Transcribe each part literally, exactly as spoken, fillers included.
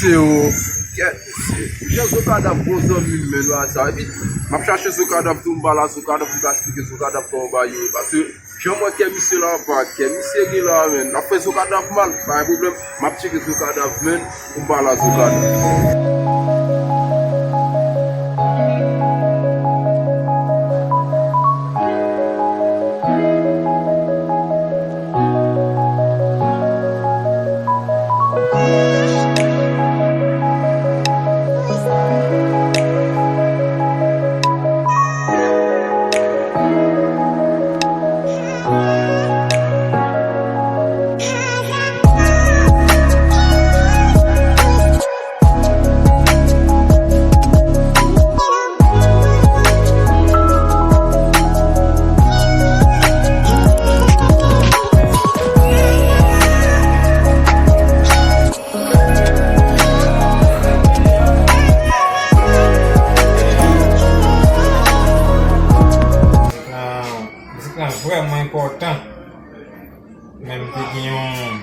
Se yo. Kèt, se jan Zokadav bon zanmi m, men, nan sa. Epi, m ap chache Zokadav tou, m pa la, Zokadav, m ka esplike Zokadav kòman bagay yo ye. Paske, jan m wè kè misye la, pa kè misye gen la, men. N ap fè Zokadav mal, pa gen pwoblèm. M ap tcheke Zokadav, men, pou m pa la, Zokadav. Mizik lan vrèman enpòtan. Men m te gen yon,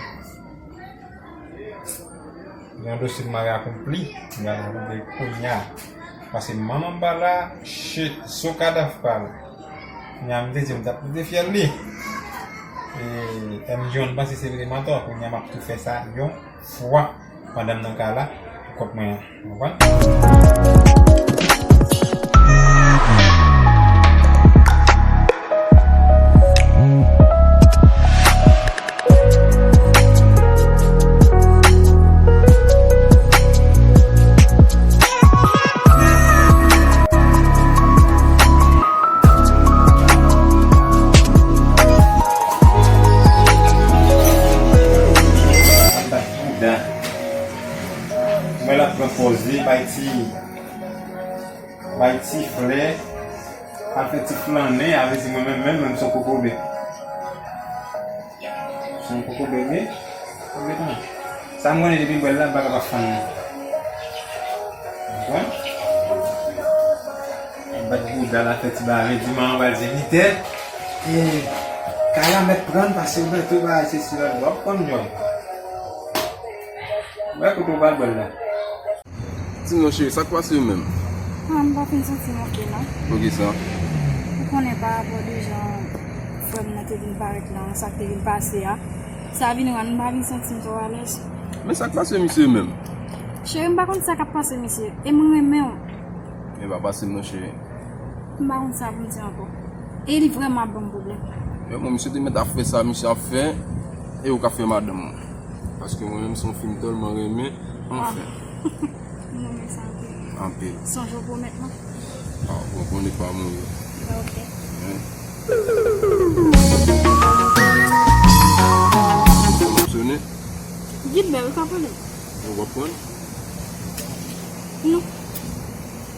yon dosye m mare akonpli. M pral rive kounye a. Paske manman m pa la, shit, Zokadav pa la. Kounye a m te di m t ap pote fyèl li. E M J One panse se vre mantò. Kounye a m ap tou fè sa yon fwa pandan m nan kay la pou kont mwen an. Ou konprann? Ap bat bouda. Mwen l ap pran pòz li, bay ti, bay ti flè, al fè ti flannen, a vle di mwen menm, menm, menm se yon kokobe. Se yon kokobe, wi. Sa m konnen depi m bwè l la, m pa ka pa fann li. Ou konprann? Bat bouda l, fè ti bagay, di manman pral di, "Mitè, e, kay la mèt pran, paske w mèt tou bagay, se si lòt bò, w ap konn jòj." Wè kote w pral bwè l la. Di m non cheri, sa k pase menm? Ah, m pa fin santi m oke non. Poukisa? Ou konnen pa rapò de jan frè m nan te vin parèt lan, sa k te vin pase a, sa vin rann m pa vin santi m twò alèz. Men sa k pase misye menm? Cheri, m pa konn sa k ap pase misye, e m renmen w. Men pa pase m non cheri. M pa konn sa pou m di ankò. E li vrèman ap ban m pwoblèm. Men bon, misye te mèt ap fè sa misye ap fè, e ou k ap fè madanm ou. Paske mwen menm se yon fi m tèlman renmen, anfen. M renmen sa anpil. Anpil. Sonje w pwomèt mwen. Ah, bon, konnen pa mouri. Ok. Wi. Telefòn ap sonnen. Gilbert, ou ka pale. Ou p ap pran? Non.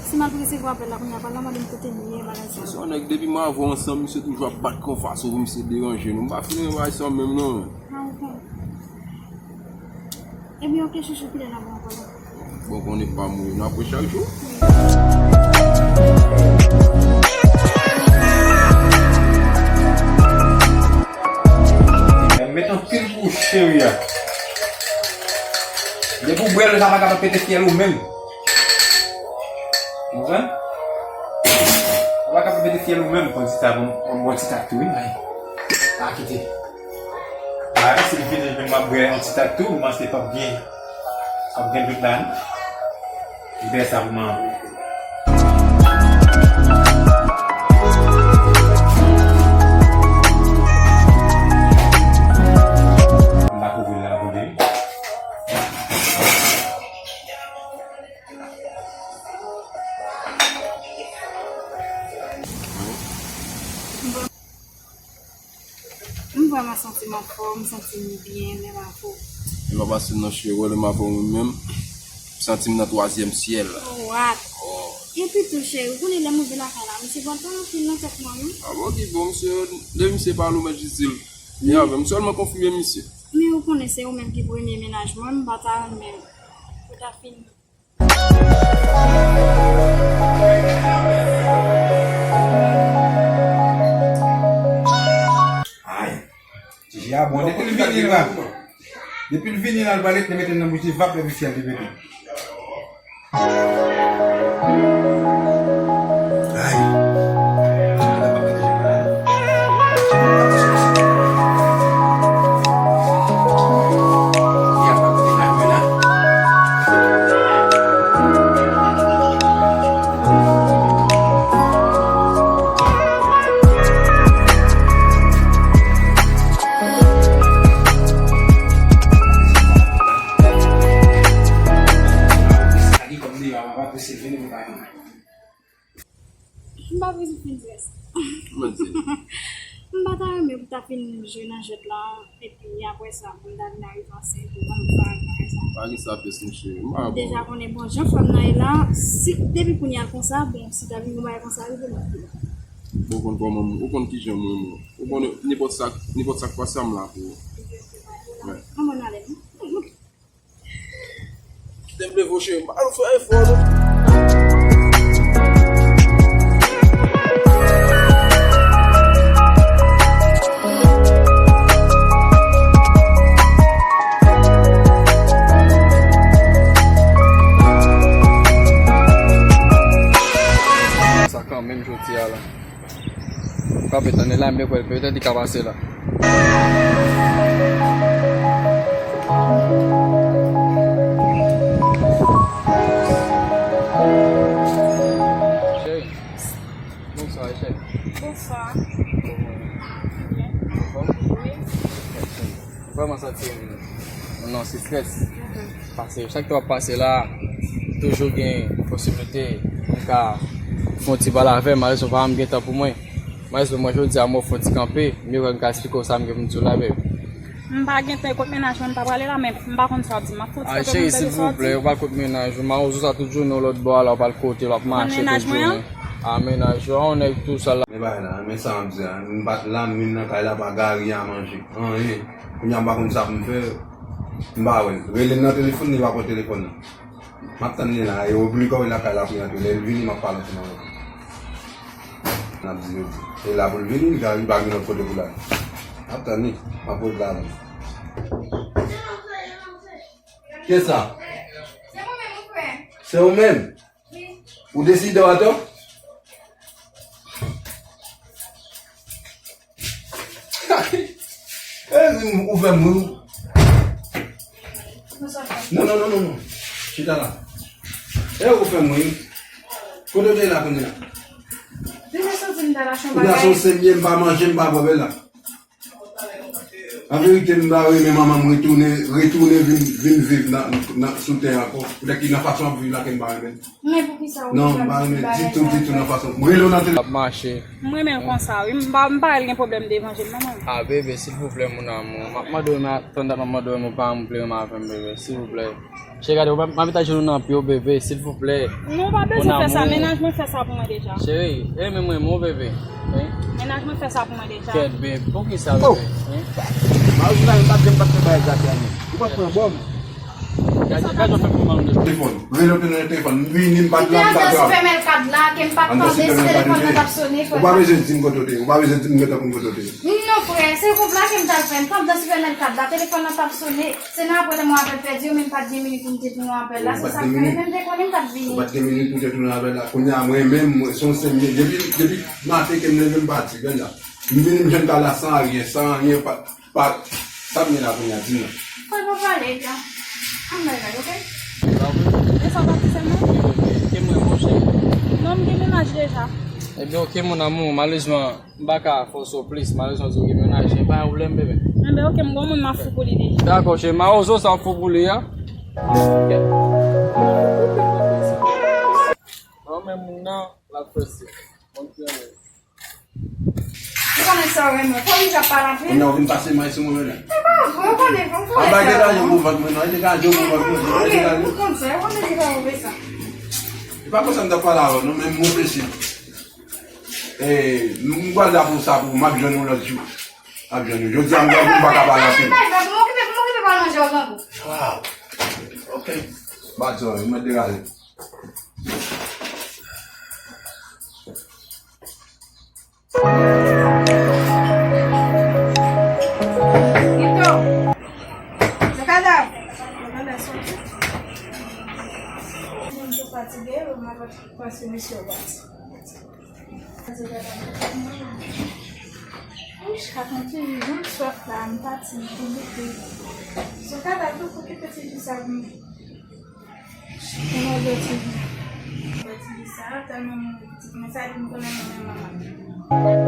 Si m al resevwa apèl la kounye a, pa la mande m kote m ye, bagay sa yo. Se yon nèg depi m avè w ansanm, misye toujou ap bat konfas ou pou misye deranje nou. M pa fin renmen bagay sa menm non. Ah, ok. Ebyen, ok, chouchou, kilè n ap wè ankò la? Bon, konnen pa mouri, n ap wè chak jou. M met anpil pou cheri a. Depi w bwè l, sa pa kapab pete fyèl ou menm. Ou konprann? Ou pa kapab pete fyèl ou menm, pran ti sa, bon, bon, bon ti tak tou, wi, men. Pa kite. Parèt si l vini, men m ap bwè yon ti tak tou, m panse p ap gen, p ap gen dout la, non. Libè sa pou manman. M pa kouvri l la, kouvri l. M vrèman santi m anfòm, m santi m byen, lè m avè w. E pa pase non cheri, lè m avè w mwen menm, m santi m nan twazyèm syèl. What? Oh. Epi tou cheri, ou konnen lè m rive lakay la, misye pral pale anpil nan tèt mwen, wi. Ah bon, ki bon, misye, lè misye pale ou mèt jis di l. Li avè m, sèlman konfime misye. Men ou konnen se ou menm ki premye mennaj mwen, m pa ta renmen ou ta fin Ay, T J a bon. Depi l vini la, depi l vini la, l pral rete mete l nan bouji vap epi fyèl li pete. Ay. M pa bezwen fin drès. Kòman di? M pa ta renmen pou ta fin jwe nan jwèt la, epi apre sa, pou m ta vin arive ansent, pou m pa bagay sa. Pa gen sa pyès, monchè. M pa bon. M deja konnen, bon, jan fanm nan ye la, si depi kounye a konsa, bon, si ta vin yon bagay konsa, rive m ap di la. Bon, ou konn kòman m, ou konn kijan m renmen w. Ou konn nenpòt sa, nenpòt sa k pase a m la pou ou. Kòman n ale? Kite m leve w cheri, m pa al fè efò non. Sa kanmenm jodi a la. M kanpe tann li la, m bezwen kwè l, petèt li ka pase la. Cheri, bonswa, cheri. Bonswa. Kòman w ye? Byen. Anfòm? Wi. Vrèman santi m nan strès. Paske chak tan w ap pase la, toujou gen posiblite pou m ka fè yon ti pale avè w, malerezman pa janm gen tan pou mwen. Malerezman, mwen jodi a mwen fè yon ti kanpe, m kwè m ka esplike w sa m gen pou m di w la, baby. M pa gen tan, e kot mennaj mwen m ta prale la, men m pa konn sa w ap di m. M ap fè yon ti kanpe pou m tande sa w ap di. Ay, cheri, silvouplè, ou pa kot mennaj ou. Mawozo sa tout jounen w lòt bò a la, w pa al kote l, w ap mache tout jounen. Ou konn mennaj mwen an? A, mennaj ou a, yon nèg tou sa la. Men bagay la, men sa m ap di a, m pa t la, m vin nan kay la, pa gari a manje. Anyen. Kounye a m pa konn sa pou m fè, m pa wè l. Rele l nan telefòn, li pa pran telefòn nan. M ap tann li la, e oblike w lakay la pou l antre. Lè l vini, m ap pale ansanm avè l. N ap di jodi. Se la pou l vini, li ka, li pa gen lòt kote pou l ale. M ap tann li, m ap rete la avè l. Kiyès sa? Se mwen menm, wi, frè. Se ou menm? Wi. Ou deside w atò? Eh, ou fè m ri. Non, non, non, non, non. Chita la. Eh, ou fè m ri. Kote w te ye la kounye a? Depi soti m t al achte yon bagay. Kounye a se yon semye, m pa manje, m pa bwè, bèl la. An verite, m ta renmen manman m retounen, retounen vin, vin viv nan, nan, sou tè ankò. Poutèt ki nan fason l ap viv la ke m pa renmen. Men poukisa ou... Non, m pa renmen ditou, ditou nan fason. M rele w nan telefòn. Ap mache. M renmen l konsa, wi. M pa, m pa wè l gen pwoblèm de evanjil, non, mwen. Ah, bebe, silvouplè, mon amour. M ap mande w, men tann dat m ap mande w, men ou pa renmen avè m, bebe, silvouplè. Cheri, gade, m ap met ajenou nan pye w, bebe, silvouplè. Non, ou pa bezwen fè sa, mennaj mwen fè sa pou mwen deja. Cheri, e men mwen, mon bebe. Hein? Mennaj mwen fè sa pou mwen deja. Kèt, bebe, poukisa, bebe? Hein? Mawozo la, m pa t janm, m pa t fè bagay gate a non. Ou pa t pran bòm. Gade, gade, w fè pou mwen. Telefòn. Rele w te nan telefòn. M vini, m pa t la, m pa t la. Li te anndan sipèmèkat la, ke m pa t tande, si telefòn nan t ap sone, frè. Ou pa bezwen di m kote w te ye. Ou pa bezwen di m gentan konn kote w te ye. Non, frè, se koup la ke m t al fè. M t anndan sipèmèkat la, telefòn nan t ap sone. Se nan apre lè m wè apèl pèdi yo, men m pa t gen minit pou m te tounen apèl la. Se sa k fè, men m te konnen m t ap vini. Ou pa t gen minit pou te tounen apèl la. Kounye a, mwen menm, mwen, se yon semye. Depi, depi maten ke m leve, m pati, Glenda. M vini, m jwenn kay la san anyen, san anyen, pa, pa, sa m gen la kounye a, di m non. Frè, pa pale, Edgar. Ann bay kay, oke? E sa w pati sèlman? Ke mwen, monchè. Non, m gen mennaj deja. Ebyen, oke, mon amour, malerezman, m pa ka fòse w plis, malerezman, di w gen mennaj, se pa yon pwoblèm, bebe. Enben, oke, m gon moun m ap fou pou li deja. Dakò, cheri, mawozo sa w ap fou pou li a. Kèt. An, men moun nan, l ap fè se. Bon, cheri. Ou konnen sa w renmen. Fò li ap pale anpil. Kounye a w vin pase may sou mwen, menm. Se pa vre, ou konnen, fò m fè sa. An, pa gen raje pou vant mwen, non. Li gen raje pou vant mwen. Ou konnen sa, ou konnen li pa vre sa. E pa konsa m t ap pale avè w, non, men m reflechi. E, m pral la pou sa, pou m ap jwenn ou lòt jou. M ap jwenn ou. Jodi a, m pa ka pale anpil. M okipe, m okipe pa manje w, grangou. Wow. Ok. Bad son, mwen degaje. Nito. Zakada. Zakada soti. Fatige, m ap pase misye w pati. Ou chak mwen toujou jwenn swaf la, m pati, m tou bouke. Son kadav tou pou ki peti fi sa vin. Kòman w bati? Bati sa, tèlman m pitit mwen, sa di m konnen mwen menm manman.